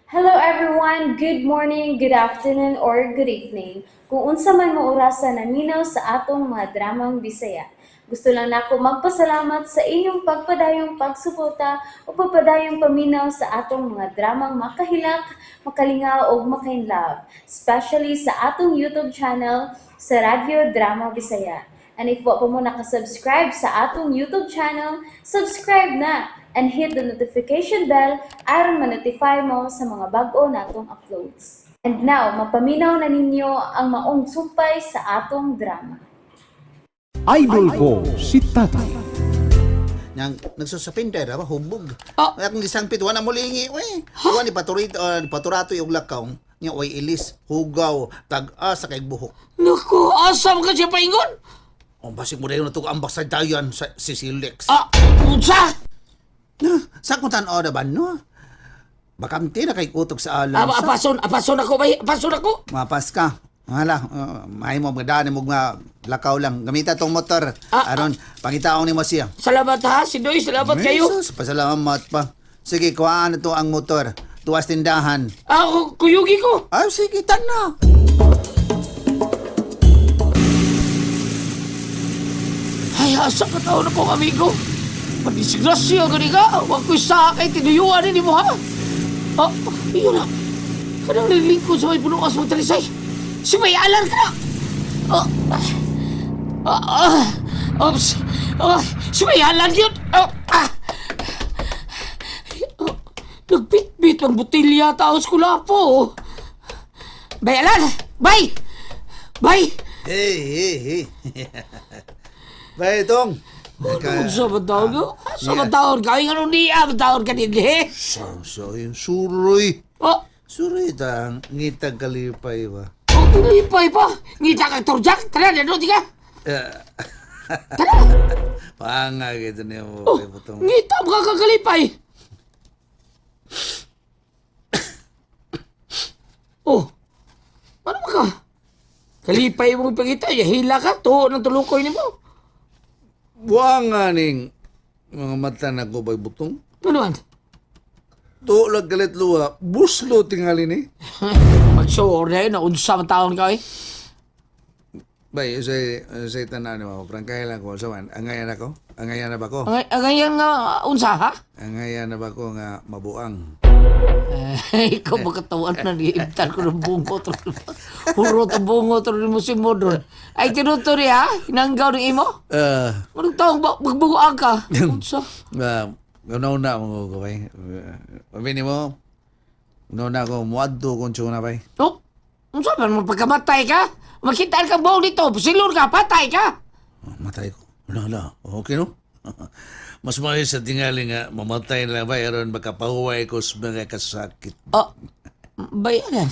Hello everyone! Good morning, good afternoon, or good evening. Kung unsa man mo orasa naminaw sa atong mga dramang Bisaya. Gusto lang nako magpasalamat sa inyong pagpadayong pagsuporta o pagpadayong paminaw sa atong mga dramang makahilak, makalingaw ug makainlove, especially sa atong YouTube channel sa Radyo Drama Bisaya. And if wa pa mo nakasubscribe sa atong YouTube channel, subscribe na and hit the notification bell aron ma-notify mo sa mga bag-o natong uploads. And now, mapaminaw na ninyo ang maong sumpay sa atong drama. Idol ko si Tatay. Yang nagsusupinter ba hubog. Ah. Ay, akong gisangpit wala mo lingi we. Wa ni paturito ni paturato yung lakaw. Nya way ilis, hugaw, tag-a sa kay buhok. Naku, asa man ka siya paingon? O basig mo dayon natug ambak sa dayan sa si Silex. Ah, unsa? Na, sa akong tan-aw na ba no? Bakamti na kay kutok sa alam. Ah, apason, apason ako bay, apason ako. Mapas ka. Hala, may mo magdaan mo nga lakaw lang. Gamita tong motor. Ah, Aron pangitaon nimo siya. Salamat ha, Sidoy, salamat kayo. Jesus, pasalamat pa. Sige, kuhaan na to ang motor. Tuwas tindahan. Ah, kuyugi ko. Ay, sige, tan na. Ay, asa ka taon ako, amigo. Madisgrasya gani ka. Huwag ko'y sakay, tinuyuan ni mo ha. Ah, iyon na. Kanang lilingkod sa may punukas mo talisay. Si may alar ka na. Ah, ah, ah, oops. Ah, si may alar yun. Ah, ah. Oh, nagbitbit ang botilya taos ko po. Bay, alar! Bay! Bay! Hey, hey, hey. Bay, tong. Ano sa ba tawag ko? Sa ba tawag ka? Ay, ano niya ba tawag ka din, eh? Sa yung suroy. Oh, Suroy tang ngitag kalipay ba? oh, lipay pa. Ngita ka, Torjak. Tara, nanood ka. Eh, Tara. Panga gitu niya mo Oh, kay butong. ngita mo ka kakalipay. Oh, ano ba ka? Kalipay mo pagita, hila ka, tuo ng tulukoy ni mo. Buanga ning mga mata na ko bay butong. Ano man? Tulag galit luwa, buslo tingali ni. Mag-sure na yun, naunsa man taon ka eh. Bay, usay usay tanan mo, prangkay lang ko sa man. Angayan ako? Angayan na ba ko? Ang angayan nga, unsa ha? Angayan na ba ko nga mabuang? Eh, ikaw makatawan na niibtan ko ng bungo. Hurot ang bungo to mo si Modron. Ay, tinuturi ha? Hinanggaw ng imo? Eh, Anong taong ba? Magbuguan ka? Unsa? Una-una mo ko bay. Sabi mo, una-una ko muadto kung tsuna bay. Oh, unsa man mo pagkamatay ka? Makitaan kang buong dito. Silon ka, patay ka. Oh, matay ko. Wala, wala. Okay, no? Mas maayo sa tingali nga, mamatay na lang ba, aron makapahuway ko sa mga kasakit. Oh, bayanan.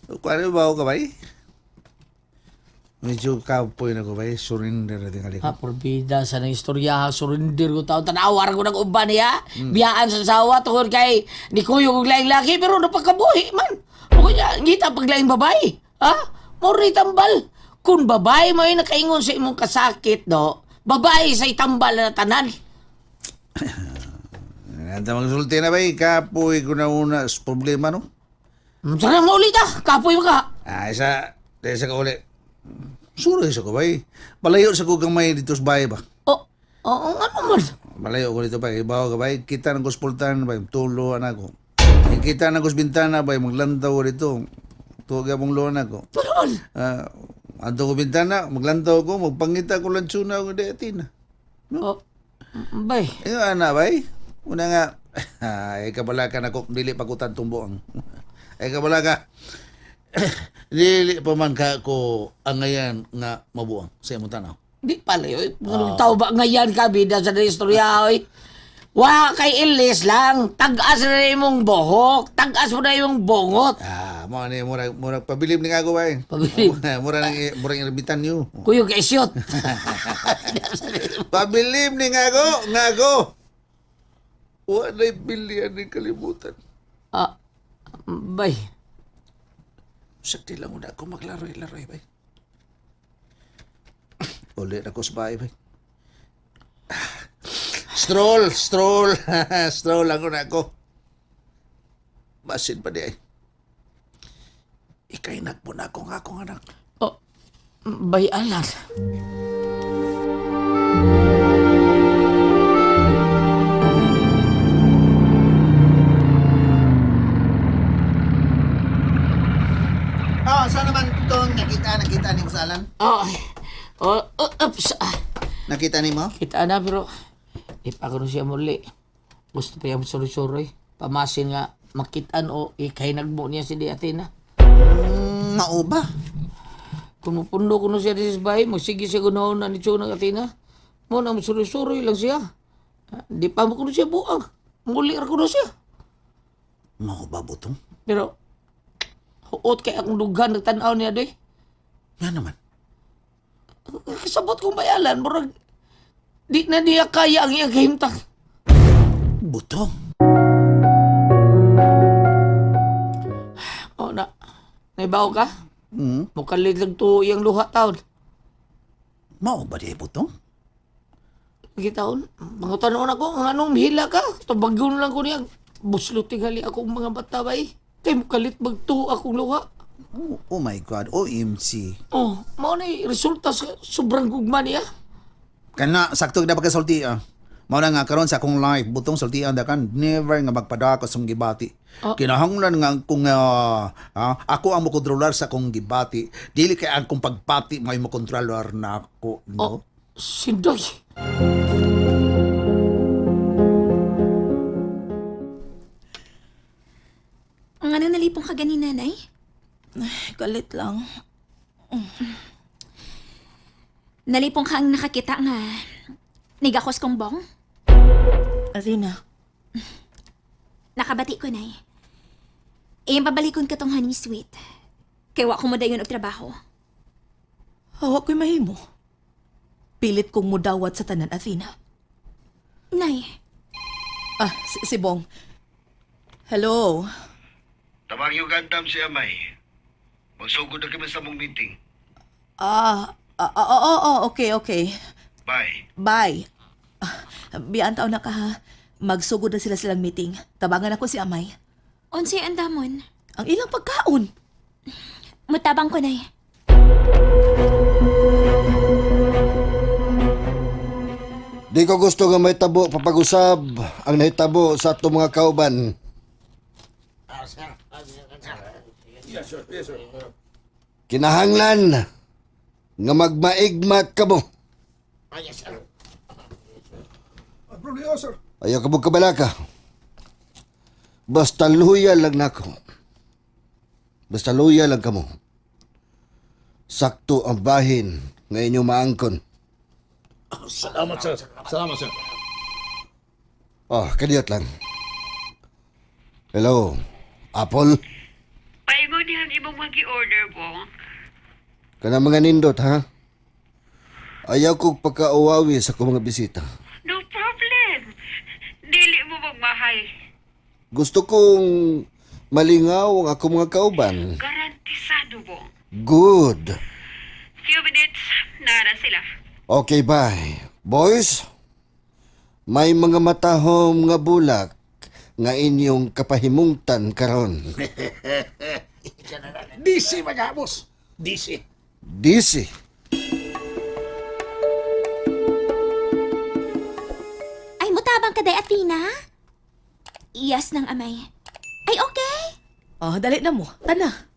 Kung ba ako ka bay? Medyo kapoy na ko bay, surrender na tingali ko. Ha, porbida sa nang istorya ha, surrender ko taon. Tanawar ko ng uban niya. Biyaan sa sawa tungod kay ni Kuyo kong laing laki, pero napagkabuhi man. O kanya, ngita pag laing babae. Ha? Mori tambal. Kung babae mo yung nakaingon sa imong kasakit, no? Babae sa itambal na tanan. Nanta magsulti na bay, kapoy ko na una sa problema, no? Sana mo ulit ah, kapoy mo ka. Ah, isa, isa ka uli. Suroy sa ko bay. Palayo sa ko gamay dito sa bahay ba? O, oh, ano man? Malayo ko dito bay. Ibaw ka bay. Kita ng kuspultan bay. Tulo anak ko. Kita ng bintana bay. Maglantaw ko dito. Tuwag mong luwan ako. Ano man? Ah, anto ko bintana, maglantaw ko, magpangita ko lantsuna ko di atin. Oh, bay. Iyo ana bay. Una nga ay kabala ka na ko dili pagutan tumbo ang. Ay kabala ka. Dili pa man ka ko angayan nga mabuang sa imong tanaw. Di pala yun. Anong tao ba ngayon ka, bida sa istorya, oy? Wa kay ilis lang. Tag-as na imong buhok. Tag-as mo na imong bungot. Ah, mo ni murag murag pabilib ni ako bay. Pabilib. Mura nang murag irbitan niyo. Kuyog kay siyot. Pabilib ni nga ako, nga ako. Wala'y bilian ni kalibutan. Ah, bay. Sakti lang una ako maglaroy-laroy bay. Uli na ko sa bahay bay. Stroll, stroll. Stroll lang una ako. Masin pa di ay. Ikay nagpo na akong akong anak. Oh, bayalan. Ah, saan naman itong nakita, nakita ni mo sa Alan? Oh, oh, oh, oops. Ah, Nakita ni mo? kita na pero di pa ko na siya muli. Gusto pa yung suroy-suroy. Pamasin nga makitaan o ikay nagmo niya si Di Athena. Mauba. Kung mupundo ko na siya di sa bahay, magsige siya gunaon na ni Chona Athena. Mo na suroy-suroy lang siya. Ah, di pa mo ko na siya buang. Muli ra ko na siya. Mauba butong? Pero huot kay akong dughan nagtan-aw niya doy. Nga naman. Kasabot kong bayalan, murag di na niya kaya ang iyang kahimtang. Butong? O na, naibaw ka? Hmm? Mukalit lang to iyang luha taon. Mauba di ay butong? Sige taon, mga tanong ako, ang anong hila ka? Tabagyon lang ko niya. Buslo tingali akong mga bata ba eh. Kay mukalit magtuo akong luha. Oh, oh my God, OMG. Oh, mao na resulta sa sobrang gugma niya. Kana sakto na pagkasulti ah. Mao na nga karon sa akong life butong sultian da kan never nga magpadako sa akong gibati. Ah. Kinahanglan nga kung ako ang mokontrolar sa akong gibati, dili kay ang akong pagpati may mokontrolar na ako, no? Oh, sindoy. Ang ano nalipong ka ganina, Nay? Galit lang. Nalipong ka ang nakakita nga. Nigakos kong bong? Athena, Nakabati ko, Nay. Iyang pabalikon ka tong honey sweet. Kay wa ko mo dayon og trabaho. hawak ko'y mahimo. Pilit kong mudawat sa tanan, Athena. Nay, Ah, si Bong. Hello. Tabang yung gandam si Amay. Magsugod na kami sa mong meeting. Ah, oo, oo, okay, okay. Bye. Bye. Ah, biyaan taon na ka ha. Magsugod na sila silang meeting. Tabangan ako si Amay. unsay andamon? Ang ilang pagkaon. Mutabang ko, Nay. Di ko gusto nga may tabo papag-usab ang nahitabo sa atong mga kauban. Kinahanglan nga magmaigmat kamo. Ayaw ka mo kabalaka. Basta loyal lang nako. Basta loyal lang kamo. Sakto ang bahin nga inyong maangkon. Salamat sir. Salamat sir. Oh, kadiyot lang. Hello, Apple. Paingon niyan imong magi-order, Bong. Kana mga nindot, ha? Ayaw kong pagkauwawi sa akong mga bisita. No problem. Dili mo magmahay. Gusto kong malingaw ang akong mga kauban. Garantisado, Bong. Good. Few minutes, nara sila. Okay, bye. Boys, may mga matahom nga bulak nga inyong kapahimungtan karon. DC mga boss. DC. DC. Ay, mutabang ka day, Athena? Iyas ng amay. Ay, okay. Oh, dali na mo. Tana.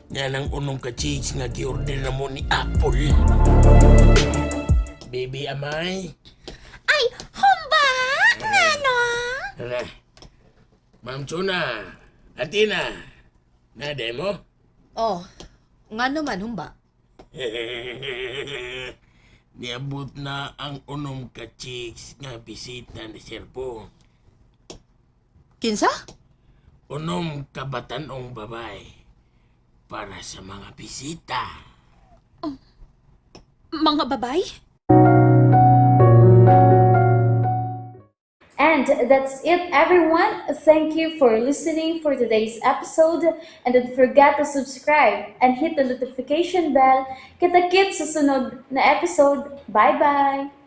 Yan ang unong ka-cheese nga gi-order na mo ni Apple. Baby amay. Ay, humba! Ngano? Tara. Ma'am Chuna. Atina. Na demo? Oh, nga naman, humba. Niabot na ang unom ka chicks nga bisita ni Sir Bong. Kinsa? Unom ka batanong babae para sa mga bisita. Mga babay? And And that's it, everyone. Thank you for listening for today's episode. And don't forget to subscribe and hit the notification bell. Kita-kits sa sunod na episode. Bye-bye!